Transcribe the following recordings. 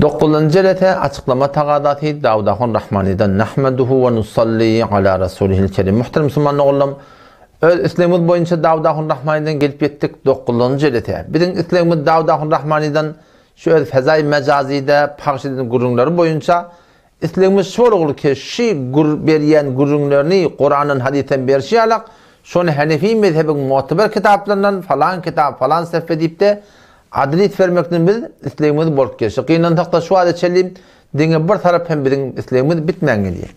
Dokuzynjy jelese açyklama tagazasy Dawud ahun Rahmanydan Nahmaduhu we nusalli ala rasulihil kerim Muhterem musulman doganlarym öz islegimiz boýunça Dawud ahun Rahmanydan gelip ýetdik dokuzynjy jelese. Biziň islegimiz Dawud ahun Rahmanydan şu öz fezaý mejazyda pagş eden gürrüňleri boýunça Islegimiz şol ogul ki, şi gür berýän gürrüňlerini Kurandan hadysdan berşi ýalak, şony Hanefi mezhebiň mu'teber kitaplaryndan falan kitap falan sehfe diýip-de adres bermekden biz islegimiz bolup gelşi. Gynansakda şu wagta çenli diňe bir tarap hem biziň islegimiz bitmän gelýär.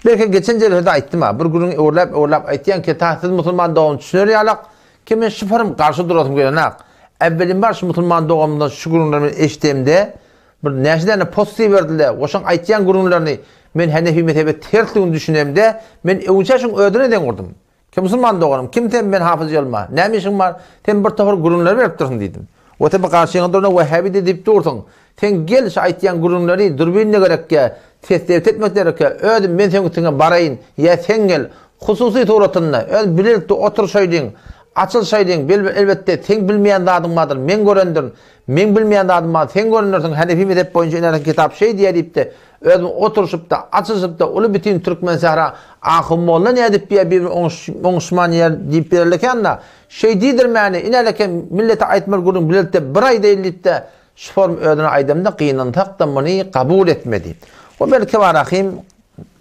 Belki geçen jelsede aýtdym-a, bir gürrüňi öwürläp-öwürläp aýtýan ki, ta siz musulman dogan düşüner ýalak, ki men şu forum garşy durasym gelenak. Äwwelinbar şu musulman doganymdan şu gürrüňleri men eşidemde, Bir näçe däne post iberdiler, goşaň aýtýan gürrüňlerini men Hanefi mezhebe tersligini düşünemde, men öňçä şuň özüne deň gurdum. Kim musulman doganym, kim sen men hafyz ýolma, näme işiň bar, sen bir topar gürrüňleri berip dursuň diýdim. We sen bir garşyňa durana wehhabi-de diýip dursuň. Sen gel şu aýtýan gürrüňleri dürbinle gerekýä, ses-sebit etmek gerekýä, özüm men seň üstüňe baraýyn, ýa sen gel, hususy suratynda, öz bilelikde oturyşaýlyň, açylyşaýlyň, elbetde seň bilmeýän zadyň bardyr, men görendirin, Meň bilmeýän zadym bar, sen görünersiň, Hanefi mezhep boýunça inersiň kitap şeý diýýär diýip-de, özüm oturyşyp-da, açylyşyp-da, uly bütin türkmen sähra ahun molla nädip diýýär bir-birini oňuşman ýer diýip bererlikän-da, şeý diýdirmäni, inäleken millete aýtmaly gürrüň bilelikde bir aýdaýyl diýip-de, şu form özüne aýdamda gynansak-da muny kabul etmedi. O belki bar ahym,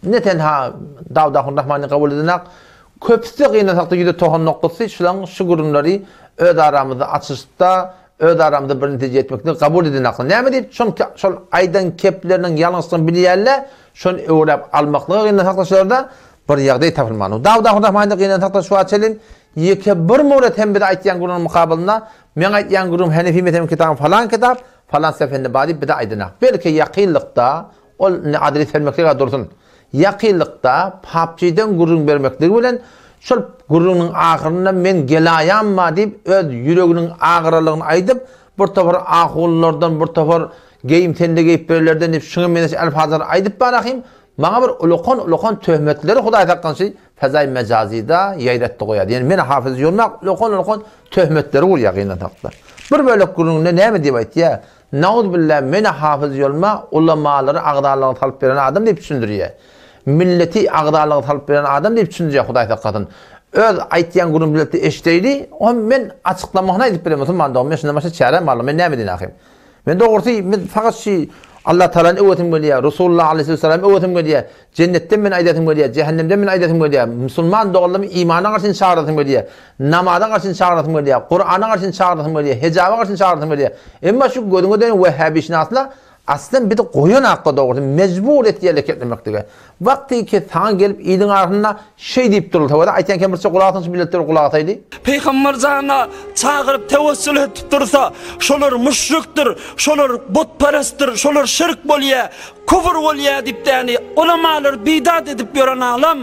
Ne tenha Dawut ahun Rahmany kabul edenak, köpüsi gynansakda 199-sy şulaň şu gürrüňleri öz aramyzda açyşda, öz aramyzda bir netije etmekde kabul edenaklar. Näme diýip, çünki şol aýdan kepleriniň ýalňyşdygyny bilýärler, şony öwräp almaklyga gynansakda şularda bir ýagdaý tapylman. Dawut ahun Rahmany gynansakda şu wagt çenli ýeke bir muret hem bize aýtýan gürrüňiň mukabylynda meň aýtýan gürrüňim Hanefi mezhebiň kitaby falan kitap, falan sefende bar diýip bize aýdanak. Belki ýakynlykda Ol indi adres bermeklige dursun. Ýakynlykda PUBG-den gürrüň bermekligi bilen şol gürrüňiň ahyrynda men gelaýamma diýip öz ýüreginiň agyralygyny aýdyp, bir topar ahunlardan, bir topar geýim tende geýip berlerden diýip şuňa meňzeş alfazlary aýdyp barahym, maňa bir ulakan-ulakan töhmetleri Hudaý saklasyn şu fezaý mejazyda ýaýratdy goýýar. Ýani men hafyz ýolmak ulakan-ulakan töhmetleri urýar gynansakda. Bir bölek gürrüňinde näme diýip aýtýar? Nauzbilla menä hafyz ýolma ulamalary agzalyga salyp beren adam diýip düşündirýä. Milleti agzalyga salyp beren adam diýip düşündirýä Hudaý saklasyn. Öz aýtýan gürrüň milleti eşdeýli, o men açyklamasyny aýdyp bilen musulman dogan men şundan başga çärem barlyk men näme diýin ahym. Men dogrusy men fakat şi Allah Taalany öwesim gelýär, Resulullah aleyhisselam öwesim gelýär. Jennetden men aýdasym gelýär, jähennemden men aýdasym gelýär. Musulman doganlarymy imana garşy çagyrasym gelýär. Namaza garşy çagyrasym gelýär, Kurana garşy çagyrasym gelýär, hijaba garşy çagyrasym gelýär. Emma şu gözüňe dönen wehhabişynaslar aslan bizi goýan hakda dogrusy mejbur etýärler keplemeklige. Wagty ki saňa gelip iliň arasynda şeý diýip durulsa wada aýtýan kempirçe gulak asyň şu milletler gulak asaýdy. Pygamber jana çagyryp tewessül edip dursa, şolar müşrikdir, şolar butperestdir, şolar şirk bolýar, küfür bolýar diýip däni ulamalar bidat edip ýören alam.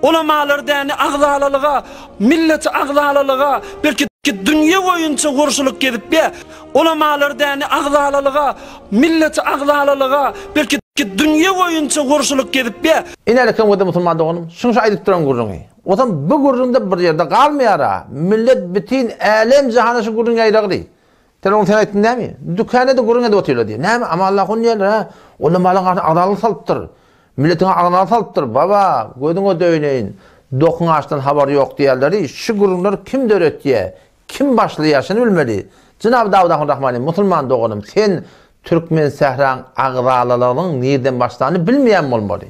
Ulamalar däni agzalalyga, milleti agzalalyga, belki dünýe boýunça gurşulyk gezip ýa. Ulamalar däni agzalalyga, milleti agzalalyga, belki dünýe boýunça gurşulyk gezip ýa. Inälikem wada musulman doganym, şuň şu aýdyp duran gürrüňi. Ozam bu gürrüňde bir ýerde galmaýara, millet bütin älem jahana şu gürrüň ýaýragly. Sen ony sen aýtdyň dämi? Dükänede gürrüň edip otyrlar diýýär. Näme, Amanullah hun diýýärler, hä? Ulamalyň arasynda agzalalyk salypdyr. Milletiň agzyna salypdyr, baba, gözüňe döneýin, dokuň açdan habary ýok diýýärleri, şu gürrüňleri kim döretýär, kim başlaýar, şuny bilmeli. Jenaby Dawut Ahun Rahmani, musulman doganym, sen Türkmensähraň agzalalygynyň nirden başlanyny bilmeýän bolmaly.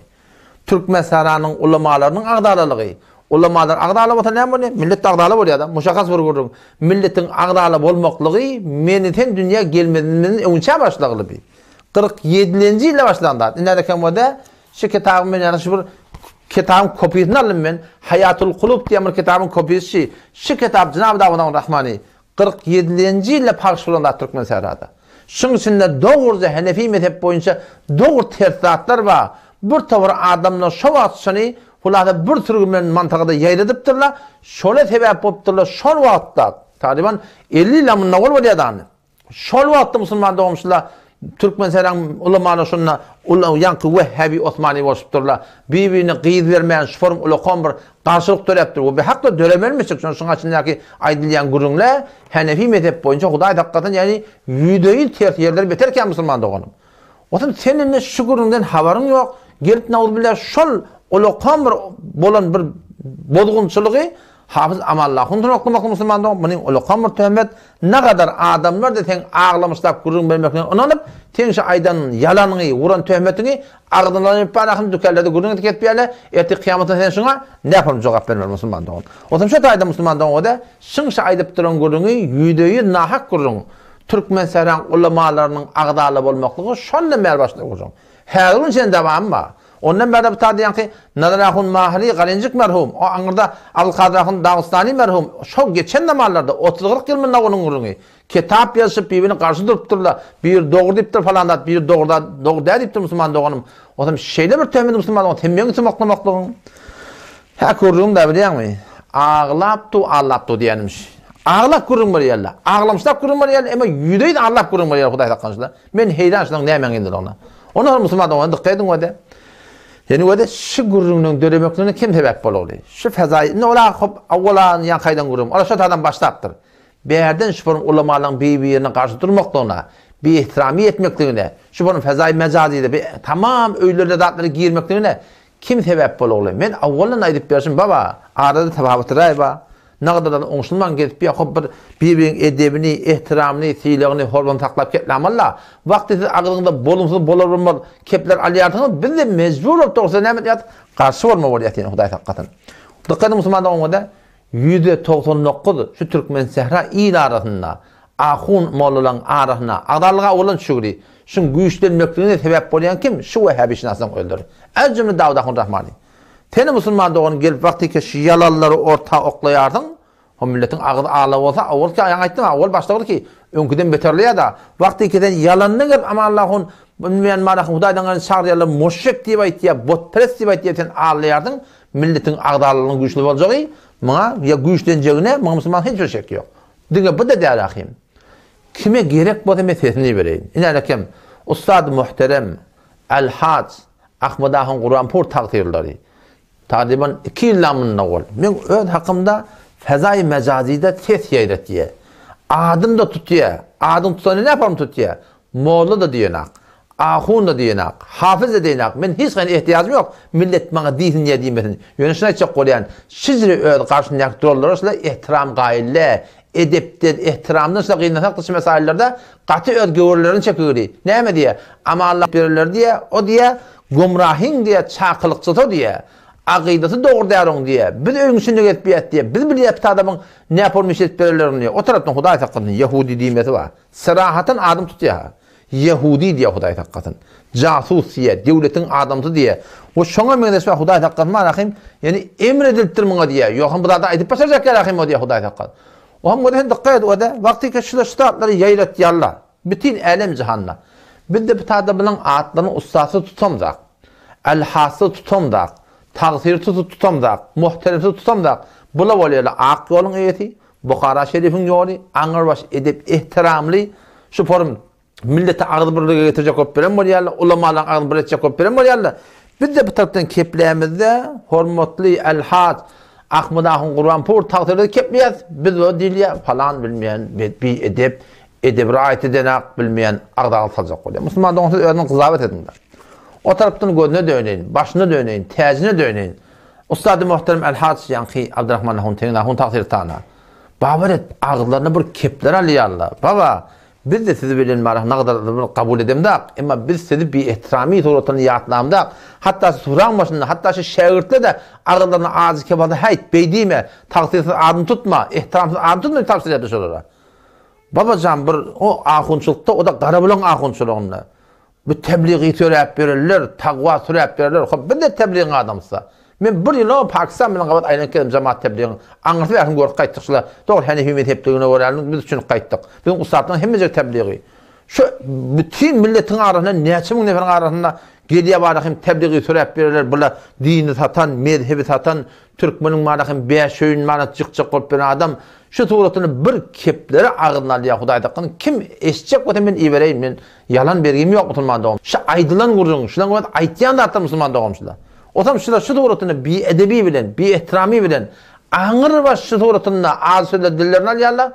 Türkmensähranyň ulamalarynyň agzalalygy, ulamalar agzala bolsa näme bolýar? Millet-de agzala bolýar-da, muşahhas bir gürrüň. Milletiň agzala bolmaklygy meni-sen dünýä gelmezimizden öňçä başlagly bi. 47-nji ýylda başlan zat. Indi häzirkem bolsa şu kitabyň men ýa şu bir kitabyň kopýasyny aldym men. Haýatul Kulub diýen bir kitabyň kopýasy şu. Şu kitap Jynaby Dawudyň Rahmany 47-nji ýylda pagş bolan zat Türkmen sährada. Şuň içinde dogruja Henefi mezhep boýunça dogry ters zatlar bar. Bir topar adamlar şo wagt şuny hulasa bir sürgi bilen mantagada ýaýradypdyrlar. Şola sebäp bolupdyrlar şol wagtda. Talyban 50 ýyl mundan owal bolýar dany. Şol wagtda musulman dogumşylar Türkmen seraň ulamalary şunda ula ýaňky Wehhabi Osmany bolşupdyrlar. Bir-birine gyz bermän şu form ulakan bir garşylyk döräpdir. We bihakda döremelmişik. Şonuň şuň içindäki aýdylýan gürrüňler Hanefi mezhep boýunça Hudaý saklasyn ýagny ýüzde-ýüz ters ýerleri beter kän musulman doganym. Otam sen indi şu gürrüňden habaryň ýok, gelip nauzubilla şol ulakan bir bolan bir bozgunçylygy Hafyz Amanullah hundan oklamakly musulman dogan, muny ulakan bir töhmet, nagadar adamlar-da seň aglamyşlap gürrüň bermekligiňe ynanyp, seň şu aýdan ýalanyňy, uran töhmetiňi agzyndan alyp barahyn dükanlarda gürrüň edip gezip ýörler, ertir kyýamatda sen şuňa nähili jogap bermeli musulman dogan. Otam şu taýda musulman dogan o-da şyň şu aýdyp duran gürrüňi ýüzde-ýüz nahak gürrüň. Türkmensähraň ulamalarynyň agzaly bolmaklygy şondan bäri başlap gürrüň. Häzir gün çenli dowamy bar. Ondan bärde bu taýda ýaňky Nazar ahun Mahyry Galenjik merhum, o aňyrda Abdulkadyr ahun Dagystany merhum, şo geçen zamanlarda, otuz-kyrk ýyl mundan onuň gürrüňi. Kitap ýazyşyp bir-birine garşy durupdyrlar. Biri dogry diýipdir falan zat, biri dogry zat, dogry däl diýipdir musulman doganym. Onsoň şeýle bir töhmet musulman dogan, sen meň üstüme oklamaklygyň. Hä gürrüň-dä bilýäňmi? Aglap du, allap du diýenmiş. Aglap gürrüň berýärler. Aglamyşlap gürrüň berýärler, emma ýüzde-ýüz allap gürrüň berýärler Hudaý saklasyn. Men heýran şulaň nämäň ýyldylygyna. Ondan soň musulman dogana dykgat ediň wede. Ýene wede şu gürrüňleň döremekligine kim sebäp bolugly? Şu fezaý indi ola hop awwala ýaňky aýdan gürrüňim. Ola şo taýdan başlapdyr. Bärden şu bir ulamalaň bir-birine garşy durmaklygyna, biehtirami etmekligine, şu bir fezaý mejazyda bir tamam öýlerde zatlara girmekligine kim sebäp bolugly? Men awwaldan aýdyp berşim baba, arada tapawutyraý ba. Nagdadan oňşulman gezip ýa hop bir bir-biriň edebini, ehtiramyny, sylagyny, hormatyny saklap keplämalla. Wagty siz agzyňyzda bolumsyz bolar-bolmaz kepler alýarsyňyz, biz-de mejbur bolup dogrusu näme edýäris? Garşy bolma bolýas ýene Hudaý saklasyn. Dykgat ediň musulman doganlarda, 99% şu türkmensähra il arasynda, ahun mollalaryň arasynda agzalalyga bolan şügri, şuň güýçlenmekligine sebäp bolýan kim? Şu wehhabişynaslaryň özleri. Ez jümle Dawut ahun Rahmany. Seni musulman doganyň gelip wagtyka şu ýalanlary orta oklaýarsyň, o milletiň agyzy ala bolsa, owalky ýaňy aýtdym, owal başda boldy ki, öňküden beterleýär-da. Wagtyka sen ýalandan gelip Amanallahun bilmeýän manasyny Hudaýdan gelen çagyrýarlar muşrik diýip aýtýar, butperest diýip aýtýar sen aldaýarsyň, milletiň agzalalygynyň güýçli boljagy, muňa ýa güýçlenjegine muňa musulman hiç bir şek ýok. Diňe bu-da däl ahym. Kime gerek bolsa men sesini ibereýin. Ine-ine ussady muhterem Al-Haj Ahmad ahun Gurbanpur tagsyrlary. Tagryban iki ýyldan munda ol. Meň öz hakymda fezaýy mejazyda ses ýaýratýa. Adym-da tutýa. Adyň tutany näparyny tutýa? Molla-da diýenak. Ahun-da diýenak. Hafyz-da diýenak. Men hiç haýyna ehtiýajym ýok. Millet maňa diýsin ýa diýmesin. Ýöne şuny aýtjak bolýan. Şijre öz garşyndaky duranlara şular ehtiram gaýyl-dä. Edepden, ehtiramdan şular gynansak-da şu mesaýylarda gaty öz göwrelerini çekigili. Näme diýýär? Amanlyk bererler diýýär. O diýýär, gümrahyň diýýär, çakylykçysy diýýär. Akydasy dogry däl oň diýýär. Biz öýüň içinde gezip ýat diýýär. Biz bilýäs bu adamyň näpol iş edip bererlerini diýýär. O tarapdan Hudaý saklasyn, ýehudi diýmesi bar. Serahatyn adam tutýar. Ýehudi diýýär Hudaý saklasyn. Jasus diýýär, döwletiň adamsy diýýär. We şoňa meňzeş bar Hudaý saklasyn Rahym, ýani emr edilipdir muňa diýýär. Ýogsam bu zady aýdyp başarjak ýa Rahym o diýýär Hudaý saklasyn. Oňa görä sen dykgat et o-da, wagtyka şular şu zatlary ýaýratýarlar. Bütin älem-jahanda. Biz-de bu taýda bulaň atlaryny ussatsyz tutamzak. Älhassyz tutamzak. Tagsyrsyz tutamzak. Muhteremsiz tutamzak. Bula bolýarlar ak ýoluň eýesi, Buhara şerifiň ýoly, aňrybaş edep-ehtiramly şu forum milleti agzybirlige getirjek bolup beren bolýarlar, ulamalaryň agzyny bir etjek bolup beren bolýarlar. Biz-de bu tarapdan keplämizde, hormatly Elhaj Ahmad ahun Gurbanpur tagsyryny kepleýäs, biz o diýilýär, falan bilmeýän, biedep, edebi raýat edenak bilmeýän agzaga saljak bolýar. Musulman dogan siz özüňiz gyzawet ediňler. O tarapdan gözüne döneýin, başyna döneýin, täjine döneýin. Ussady muhterem Elhaj ýaňky Abdyrahman ahun Tegin ahun tagsyry tana. Babar et, agyzlaryna bir kepler alýarlar. Baba, Biz-de sizi bilen marah nagdaryny kabul edemzak, emma biz sizi biehtirami suratynda ýatlamzak. Hatda şu suraň başynda, hatda şu şägirtler-de agyzlaryna ajy kep alsa, Häýt, beý diýme, tagsyrsyz adyny tutma, ehtiramsyz adyny tutma diýip tabşyrýardy şolara. Babajan bir o ahunçylykda, o-da Garabulaň ahunçylygynda. Bu tebligi söräp ýörenler, tagwa süräp ýörenler, hop biz-de tebligiň adamsy-da. Men bir ýyl o Pakistan bilen gabat aýlanyp geldim jemaat tebligiň aňyrsy bärsini görüp gaýtdyk şula. Dogry Henefi mezhepligine görä biz düşünip gaýtdyk. Biziň ussatlaryň hemmejik tebligi. Şu bütin milletiň arasynda näçe müň neferiň arasynda gelýär bara hem tebligi süräp ýörenler bula dini satan, mezhebi satan, türkmeniň bara hem bäşöýün bara jykjak bolup ýören adam şu suratyny bir kepleri agzyna alýar Hudaýdakyn kim eşitjek bolsa men ibereýin men Ýalan bergim ýok musulman dogan. Şu aýdylan gürrüň, şulaň öz aýtýan zatlary musulman dogan şular. Osam şular şu suratynda biedebi bilen, biehtirami bilen aňrybaş şu suratynda az sözler dillerine alýarlar.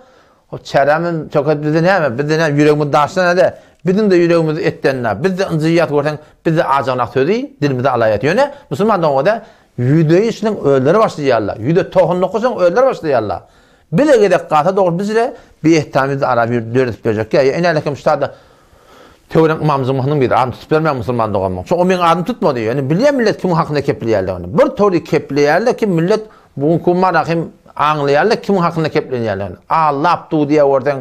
O çärämem töket bizde näme? Bizde näme ýüregimiz daşdan näde? Biziň-de ýüregimiz etden-dä. Biz-de ynjyýas görseň, biz-de ajanak sözi dilimize alaýas. Ýöne musulman dogan-da ýüzleý işiniň özleri başlaýarlar. 99%-yň özleri başlaýarlar. Bize gezek galsa dogry bizle biehtiram arap ýurt döredip berjek. Ýa enäle kim ştada Töwereň ymam jumanyň biri adyny tutup bermäň musulman doganmyň. Şo o meň adymy tutmady. Ýöne bilýän millet kimiň hakynda kepleýärligini. Bir tory kepleýärler ki millet bu günki mana hem aňlaýarlar kimiň hakynda keplenýärligini. Allap du diýä görseň,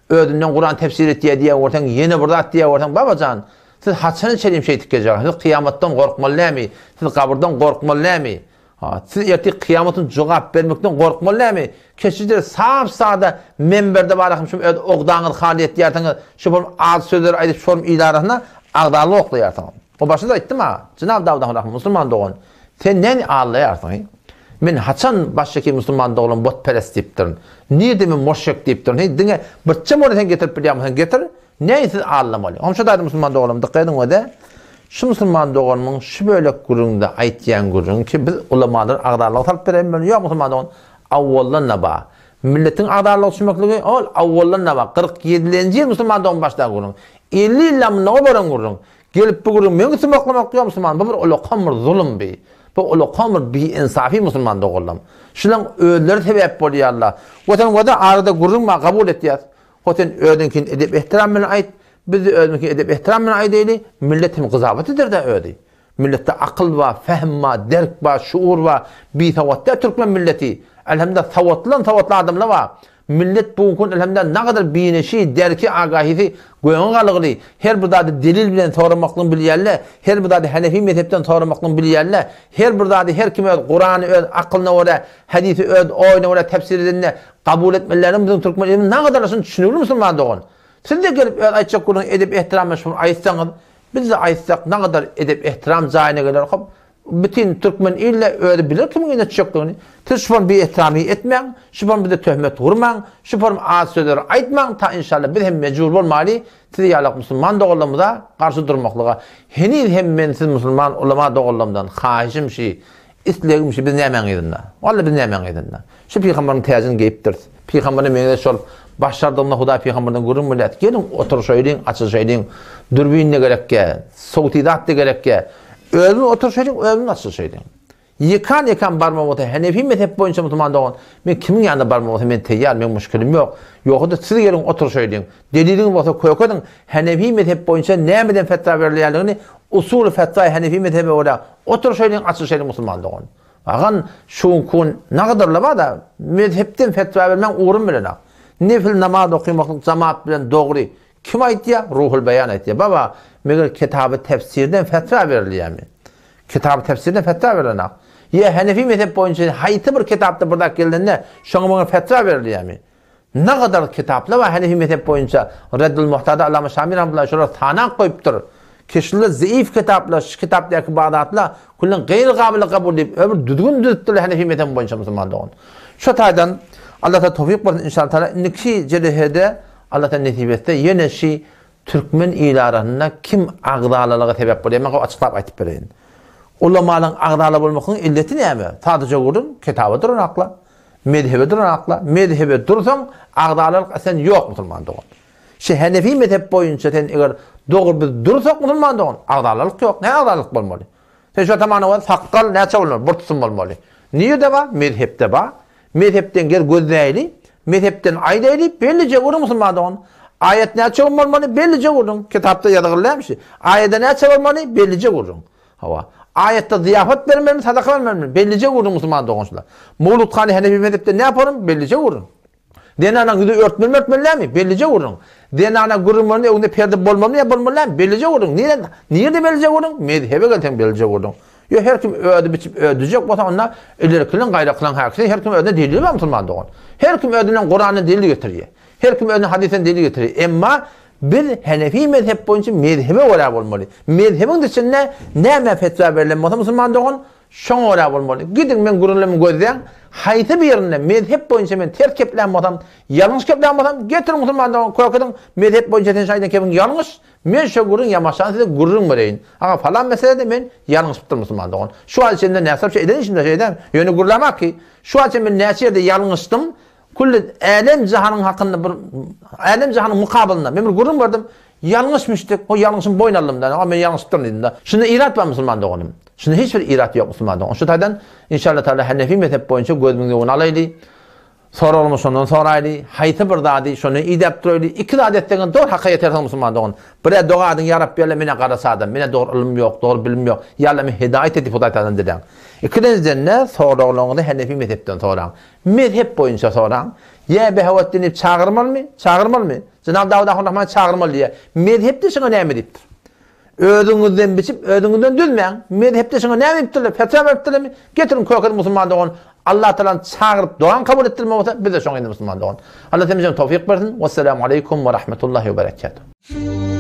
özünden Kuran tefsir etýär diýä görseň, ýene bir zat diýä görseň, babajan, siz haçana çenli şeýtip gezjek? Siz kyýamatdan gorkmaly nämi? Siz gabyrdan gorkmaly nämi? Ha, siz ertir kyýamatyň jogap bermekden gorkmaly näme? Keçidir sap-sada menberde barahym şum öz ogdaňyz haly etýärsiňiz, şu bir az sözleri aýdyp şorum il arasynda agdarlyk oklaýarsyňyz. O başda-da aýtdym ha, jenap Dawud Rahman musulman dogan, sen näni aldaýarsyň? Men haçan başdaki musulman doglan botperest diýipdirin? Nirde men moşşek diýipdirin? Heý, diňe birçe muny sen getirip bilýärmiň, getir. Näni siz aldamaly? Onça daýy musulman doganym dykgat ediň öde. Şu musulman doganymyň şu bölek gürrüňde aýtýan gürrüňi ki biz ulamalar agzallyga salyp berelim ýok musulman dogan awwaldan da bar. Milletiň agzallyga düşmekligi ol awwaldan da bar. 47-nji ýyl musulman dogan başlan gürrüň. 50 ýyldan mundan ozal bolan gürrüň. Gelip bu gürrüň meň üstüme oklamak ýok musulman bu bir ulakan bir zulum bi. Bu ulakan bir biinsafi musulman doganlarym. Şulaň özleri sebäp bolýarlar. Watan wada arada gürrüň bar kabul etýäs. Ho sen özüňkini edep-ehtiram bilen aýt, biz-de özümiňkini edep-ehtiram bilen aýdaýly, millet hem gyzabat eder-dä özi. Milletde akyl bar, fehm bar, derk bar, şuur bar, bisowat däl türkmen milleti. Elhamdülillah sowatlydan sowatly adamlar bar. Millet bu gün elhamdülillah nagadar bineşi, derki, agahisi göňe galygly, her bir zady delil bilen soramaklygyny bilýärler, her bir zady hanefi mezhepden soramaklygyny bilýärler, her bir zady her kim öz Kurany öz akylyna görä, hadisi öz oýuna görä tefsir edende Kabul etmelilerin biziň türkmen ilimiz nagadar şuny düşünigli musulman dogan. Sizde gelip öz aýtjak gürrüňi edep ehtiram bilen şuny aýtsaňyz bizde aýtsak nagadar edep ehtiram jaýyna geler hop bütin türkmen ilde özi biler kimiň ýüzüne düşjekdigini. Siz şu form bi ehtiramy etmäň şu form bize töhmet gurmaň şu form az sözleri aýtmaň ta inşallah biz hem mejbur bolmaly siz ýalak musulman doganlarymyza garşy durmaklyga. Heniz hem men siz musulman ulama doganlarymdan haýyşym şi Islegim şu, biz nämäň yzynda? Walla biz nämäň yzynda? Şu pygambaryň täjini geýipdiris. Pygambere meňzeş bolup, başardygymyzda Hudaý pygamberden gürrüň berýäris. Geliň, oturyşaýlyň, açylyşaýlyň. Dürbin-de gerekýä, sowty zat-da gerekýä. Özümiz oturyşaýlyň, özümiz açylyşaýlyň. Ýekan-ýekan barma bolsa, Henefi mezhep boýunça musulman dogan, men kimiň ýanyna barma bolsa, men teýýar, meň muşkilim ýok. Ýogsa-da siz geliň, oturyşaýlyň. Deliliňiz bolsa köke ediň, Henefi mezhep boýunça nämeden fetwa berilýänligini usuly fetwa Henefi mezhebe görä oturyşaýlyň açylyşaýlyň musulman dogan. Agan şu günki gün nagadyrla bada mezhepden fetwa bermäň ugrun bilenak. Nefil namaz okymaklyk jamaat bilen dogry. Kim aýtýa? Ruhul beýan aýtýa. Baba, meger kitaby tefsirden fetwa berilýämi? Kitaby tefsirden fetwa berilenak. Ýa Henefi mezhep boýunça haýsy bir kitapda bir zat gelende şoňa muňa fetwa berilýämi? Nagadar kitaplar bar Hanefi mezhep boýunça Reddul Muhtada Allama Şami rahmetullahi şolar sanap goýupdyr. Ki şular zeif kitaplar, şu kitapdaky bar zatlar küllen gaýry gabyly kabul diýip öbür düzgün düzüpdirler Hanefi mezhebi boýunça musulman dogan. Şu taýdan Allah taala towfik bersin inşallah taala indiki jelehede Allah taala nesip etse ýene şi türkmen il arasynda kim agzalalyga sebäp bolýar men açyklap aýtyp bereýin. Ulamalaryň agzala bolmakyň illeti näme? Sadaja gürrüň kitaba duran akla. Mezhebe duran akla, mezhebe dursaň agzalalyk sen ýok musulman dogan. Şi Henefi mezhep boýunça sen eger dogry biz dursak musulman dogan, agzalalyk ýok. Näme agzalalyk bolmaly? Sen şu tamana görä sakgal näçe bolmaly? Bir tutum bolmaly. Nirde bar? Mezhepde bar. Mezhepden gel gözläýli. Mezhepden aýdaýly, bellije görüň musulman dogan. Aýat näçe gün bolmaly? Bellije görüň. Kitapda ýazgyly dälmi? Aýada näçe bolmaly? Bellije görüň. Hawa. Aýatda zyýapat bermelimi, sadaka bermelimi? Bellije gürrüň musulman dogançylar. Mowludhany Henefi mezhepde ne yaparym? Bellije gürrüň. Zenanaň ýüzi örtmelimi örtmeli dälmi? Bellije gürrüň. Zenana gürrüň berende öňünde perde bolmalymy ýa bolmaly dälmi? Bellije gürrüň. Nire, nirede bellije gürrüň? Mezhebe gelseň bellije gürrüň. Ýa her kim özi biçip özi düzjek bolsa onda ilerkileň gaýrakylaň häkisi her kim özüne delil bar musulman dogan. Her kim özünden Kurandan delil getirýär. Her kim özüne hadysdan delil getirýär. Emma Biz Henefi mezhep boýunça mezhebe görä bolmaly. Mezhebiň dışynda näme fetwa berlen bolsa musulman dogan, şoňa görä bolmaly. Gidiň meň gürrüňlerimi gözläň, haýsy birinde mezhep boýunça men ters keplän bolsam, ýalňyş keplän bolsam, getiriň musulman dogan kökediň, mezhep boýunça sen şu aýdan kepiň ýalňyş, men şo gürrüň ýamaşany size gürrüň bereýin. Aga falan meselede men ýalňyşypdyryn musulman dogan. Şu wagt içinde näsap şeý eden işimde şeý edäm, ýöne gürlämak ki, şu wagt men näçe ýerde ýalňyşdym, Külli älem-jahanyň hakynda bir älem-jahanyň mukabylynda men bir gürrüň berdim. Ýalňyşmyşdyk, o ýalňyşymy boýun aldym da, men ýalňyşypdyryn diýdim-de. Şunda irat bar musulman doganym. Şunda hiç bir irat ýok musulman dogan. Şu taýdan inşallah taala Hanefi mezhep boýunça gözümiň ýowuny alaýly. Soragymyzy şondan soraýly. Haýsy bir zady şondan idäp duraýly. Iki zat etseňiz dogry haka ýetersiň musulman dogan. Birä doga ediň ýa Rabbi Alla menä garaç adam. Menä dogry ylym ýok, dogry bilim ýok. Ýa Alla meni hidaýat et diýip Hudaý Tagaladan diläň. Ikilenjiden-de soraglaryňyzy Hanefi mezhepden soraň. Mezhep boýunça soraň. Ýa Behawetdin diýip çagyrmalymy? Çagyrmalymy? Jenap Dawud Ahun Rahman çagyrmaly diýýär. Mezhepde şuňa näme diýipdir? Özüňizden biçip, özüňizden düzmäň. Mezhepde şuňa näme diýipdirler? Fetwa beripdirlermi? Getiriň kökedi musulman dogan. Allah Tagalany çagyryp dogan kabul etdirme bolsa, biz-de şoňa indi musulman dogan. Allah hemmämize towfyk bersin. Wessalamu aleýkum we rahmetullahi we berekatuh.